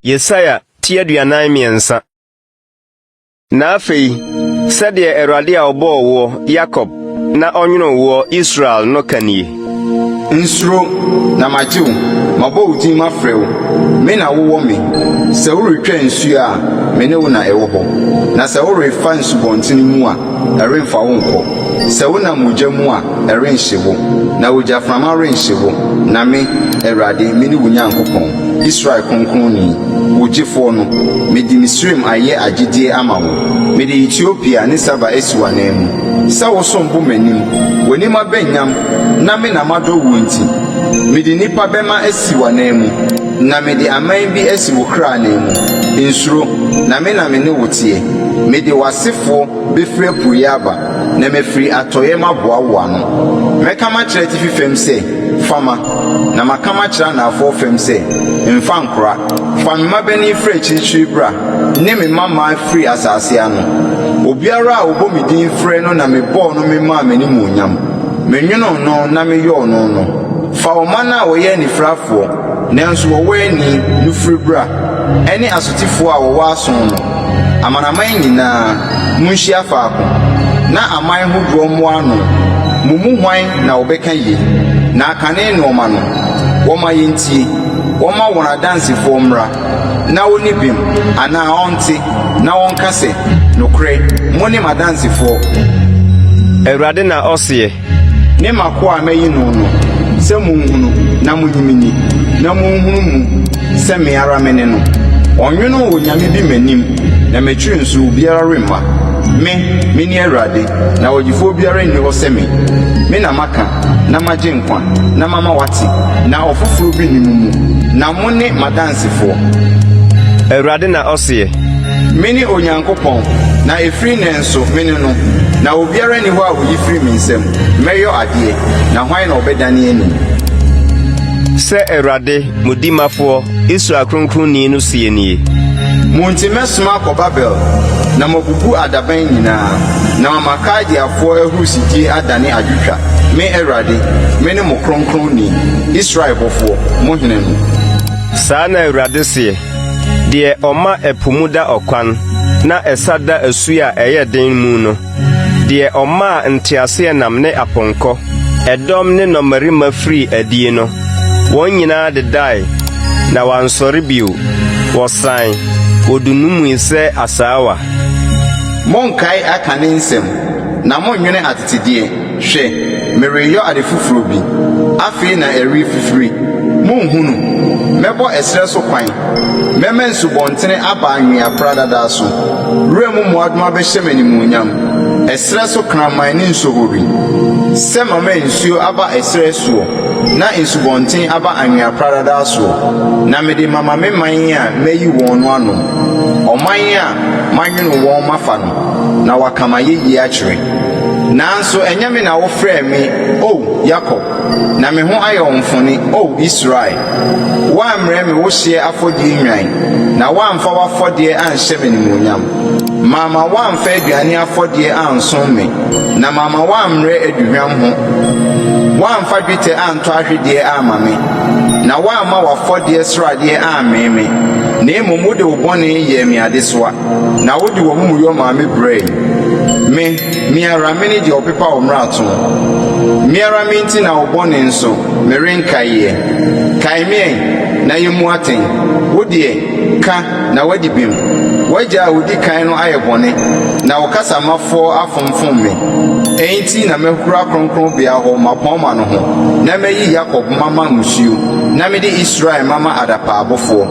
Yesaia ti 43. Na afei, sɛdeɛ Awurade a ɔbɔɔ woɔ, Yakob, na ɔnwonoo woɔ, Israel, no ka nie. Nsuro, na magye wo, mabɔ wo din mafrɛ wo, me na wowɔ me. Sɛ woretwa nsuo a, me ne wo na ɛwɔ hɔ, na sɛ worefa nsubɔntene mu a, ɛremfa wo nkɔ. Sɛ wonam ogya mu a, ɛrenhye wo, na ogyaframa renhye wo, na me, Awurade, mene wo Nyankopɔn. Israel Kronkronni, wo Gyefoɔ no, mede Misraim ayɛ agyedeɛ ama wo, mede Etiopia ne Saba asi w'ananmu. Sɛ wosom bo m'anim, w'anim aba nyam na me na madɔ woɔ nti, mede nnipa bɛma asi w'ananmu, na mede aman bi asi wo kra ananmu. Nsuro, na me na me ne wo teɛ. Mede w'asefoɔ bɛfiri apueeɛ aba, na mafiri atɔeɛ maboa wo ano. Mɛka makyerɛ atifi fam sɛ, Fa ma! Na maka makyerɛ anaafoɔ fam sɛ, Mfa nkora! Fa me mmabanin firi akyirikyiri bra, ne me mmammaa firi asase ano. Obiara a ɔbɔ me din frɛ no na mebɔɔ no memaa m'animuonyam. Menwonoo no na meyɔɔ no no. Fa ɔman a wɔyɛ anifirafoɔ, nanso wɔwɔ ani, no firi bra, ɛne asotifoɔ a wɔwɔ aso no. Amanaman nyinaa, Monhyia faako, na aman hodoɔ mmoa ano. Mo mu hwan na ɔbɛka yei? Na akane nnoɔma no, wɔmma yɛntie. Wɔmma wɔn adansefoɔ mmra, na ɔnni bem, anaa ɔnte, na ɔnka sɛ, Nokorɛ, mone m'adansefoɔ. Awurade na ɔseɛ. Ne m'akoa a mayi no no, sɛ monhunu na monnye me nni, na monhunu mu sɛ me ara mene no. Ɔnnwonoo onyame bi m'anim, na m'akyiri nso obiara remma. Me, mene Awurade, na ɔgyefoɔ biara nni hɔ sɛ me. Me na maka, na magye nkwa, na mama wɔate, na ɔfoforɔ bi nni mo mu, na mone m'adansefoɔ. Awurade na ɔseɛ. Mene Onyankopɔn, na ɛfiri nnɛ nso, mene no, na obiara nni hɔ a ɔyi firi me nsam. Mɛyɔ adeɛ, na hwan na ɔbɛdane ani? Sɛ Awurade, mo Dimafoɔ, Israel Kronkronni no seɛ nie. Mo nti mɛsoma akɔ Babel, na mabubu adaban nyinaa, na mama Kaldeafoɔ ahurisidie adane adwotwa, me Awurade, mene mo Kronkronni, Israel Bɔfoɔ, mo Hene no. Saa na Awurade seɛ. Deɛ ɔma ɛpo mu da ɔkwan, na ɛsa da asuo a ɛyɛ den mu no, deɛ ɔmaa nteaseɛnam ne apɔnkɔ, ɛdɔm ne nnɔmmarima firii adie no, wɔn nyinaa dedae, na wɔansɔre bio, wɔsae, wɔdunnumui sɛ asaawa. Monkae akane nsɛm, na monnwene atetedeɛ. Hwɛ, mereyɔ ade foforɔ bi, afei na ɛrefifiri, monhunu? Mɛbɔ ɛserɛ so kwan, mɛma nsubɔntene aba anwea pradadaa so. Wuram mmoadoma bɛhyɛ me animuonyam, ɛserɛ so kraman ne nsohori. Sɛ mama nsuo aba ɛserɛ soɔ, na nsubɔnten aba anwea pradadaa soɔ, na mede mama me man a mayi wɔn no anom, ɔman a manwono wɔn mafa no, na wɔaka m'ayɛyie akyerɛ. Nanso ɛnyɛ me na wofrɛɛ me, O Yakob, na me ho ayɛ wo mfone, O Israel. Woammrɛ me wo hyeɛ afɔdie nnwan, na woamfa w'afɔdeɛ anhyɛ me animuonyam. Mamma woamfa aduane afɔdeɛ ansom me, na mamma woammrɛ aduhwam ho. Woamfa dwetɛ antɔ ahwedeɛ amma me, na woamma w'afɔdeɛ sradeɛ ammee me, na mmom wode wo bɔne yɛɛ me adesoa. Na wode w'amumuyɔ maa me brɛe. Me, me ara mene deɛ ɔpepa wo mmarato. Me ara me nti na wo bɔne nso, merenkaeɛ. Kae me ɛ, na yɛmmu atɛn. Wo deɛ, ka, na woadi bem. W'agya a ɔdi kan no ayɛ bɔne, na wo kasamafoɔ afomfom me. Enti na mahura kronkronbea hɔ mmapɔmma no ho, na mayi Yakob mama mmusuo, na mede Israel mama adapaabofoɔ.